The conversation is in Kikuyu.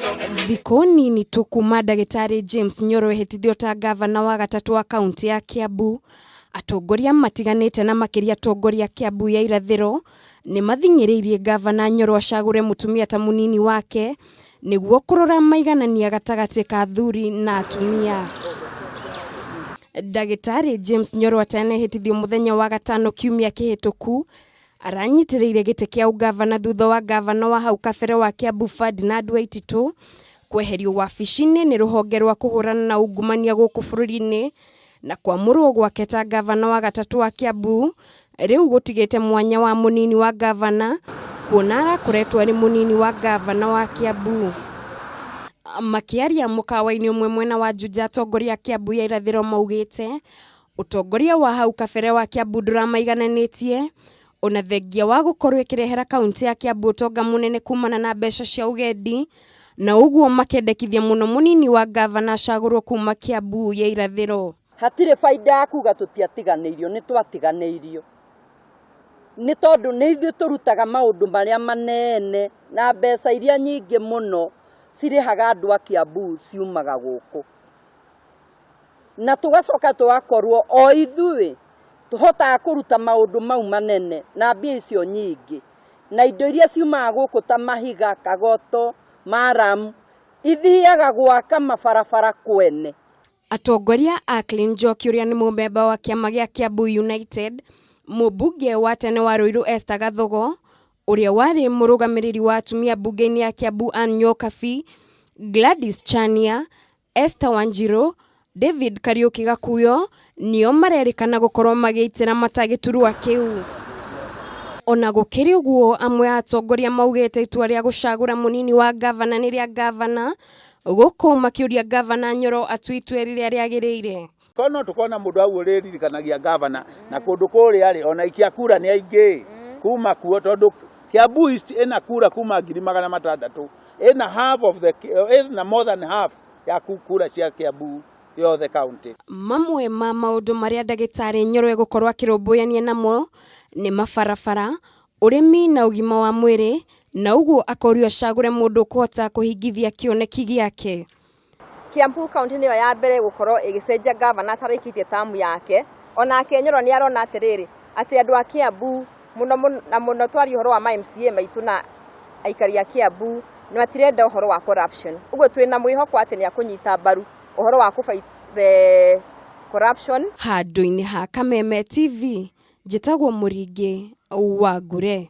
Thikũ nini tu kuma ndagĩtarĩ James Nyoro ehĩtithio ta ngavana wa gatatũ wa kaunti ya Kiambu, atongoria matiganĩte na makĩria atongoria a Kiambu ya irathĩro nĩ mathing'ĩrĩirie ngavana Nyoro acagũre mũtumia ta mũnini wake nĩguo kũrora maiganania gatagatĩ ka athuri na atumia. Ndagĩtarĩ James Nyoro atanehĩtithio mũthenya wa gatano kiumia kĩhĩtũku aranyitĩrĩire gĩtĩ kĩa ũngavana thutha wa ngavana wa hau kabere wa Kiambu Ferdinand Waititu kweherio wabici-inĩ nĩ rũhonge rwa kũhũrana na ungumania gũkũ bũrũri-inĩ na kwamũrwo gwake ta ngavana wa gatatũ wa Kiambu rĩu gũtigĩte mwanya wa mũnini wa ngavana kuona arakoretwo arĩ mũnini wa ngavana wa Kiambu. Makĩaria mũkawa-inĩ ũmwe mwena wa Juja, atongoria a Kiambu ya irathĩro maugĩte ũtongoria wa hau kabere wa Kiambu ndũramaigananĩtie ona thengia wa gũkorwo ĩkĩrehera kaunti ya Kiambu ũtonga mũnene kumana na mbeca cia ũgendi, na ũguo makendekithia mũno mũnini wa ngavana acagũrwo kuma Kiambu ya irathĩro. Hatirĩ baida ya kuga tũtiatiganĩirio, nĩ twatiganĩirio nĩ tondũ nĩ ithuĩ tũrutaga maũndũ marĩa manene na mbeca iria nyingĩ mũno cirĩhaga andũ a Kiambu ciumaga gũkũ, na tũgacoka tũgakorwo o ithuĩ tũhotaga kũruta maũndũ mau manene na mbia icio nyingĩ, na indo iria ciumaga gũkũ ta mahiga, kagoto, maramu ithiaga gwaka mabarabara kwene. Atongoria a Clean Njoki ũrĩa nĩ mũmemba wa kĩama gĩa Kiambu United, mũmbunge wa tene wa Ruiru Esther Gathogo, ũrĩa warĩ mũrũgamĩrĩri wa atumia mbunge-inĩ ya Kiambu Ann Nyokabi, Gladys Chania, Esther Wanjiru, David Kariuki Gakuyo nĩo marerĩkana gũkorwo magĩitĩra mata gĩturwa kĩu. Ona gũkĩrĩ ũguo, amwe a atongoria maugĩte itua rĩa gũcagũra mũnini wa ngavana nĩ rĩa ngavana, gũkũ makĩũria ngavana Nyoro atue itua rĩrĩa rĩagĩrĩire. Korwo no tũkorwo na mũndũ hau ũrĩririkanagia ngavana na kũndũ kũrĩa rĩ, ona aikia kura nĩ aingĩ kuma kuo, tondũ Kiambu East ĩna kura kuma 600,000, ĩna half of the ĩna more than half ya kura cia Kiambu yothe county. Mamwe ma maũndũ marĩa ndagĩtarĩ Nyoro egũkorwo akĩrũmbũyania namo nĩ mabarabara, ũrĩmi na ũgima wa mwĩrĩ, na ũguo akorio acagũre mũndũ ũkũhota kũhingithia kĩoneki gĩake. Kiambu County nĩyo ya mbere gũkorwo ĩgĩcenjia gavana atarĩkĩtie tamu yake. Onake Nyoro nĩ arona atĩrĩrĩ, atĩ andũ a Kiambu mũno na mũno, twaria ũhoro wa ma MCA maitũ na aikari a Kiambu nĩ matirenda ũhoro wa corruption. Ũguo twĩna mwĩhoko atĩ nĩ akũnyita mbaru ũhoro wa kũ fight the corruption. Handũ-inĩ ha Kameme TV, njĩtagwo Mũringĩ wa Ngure.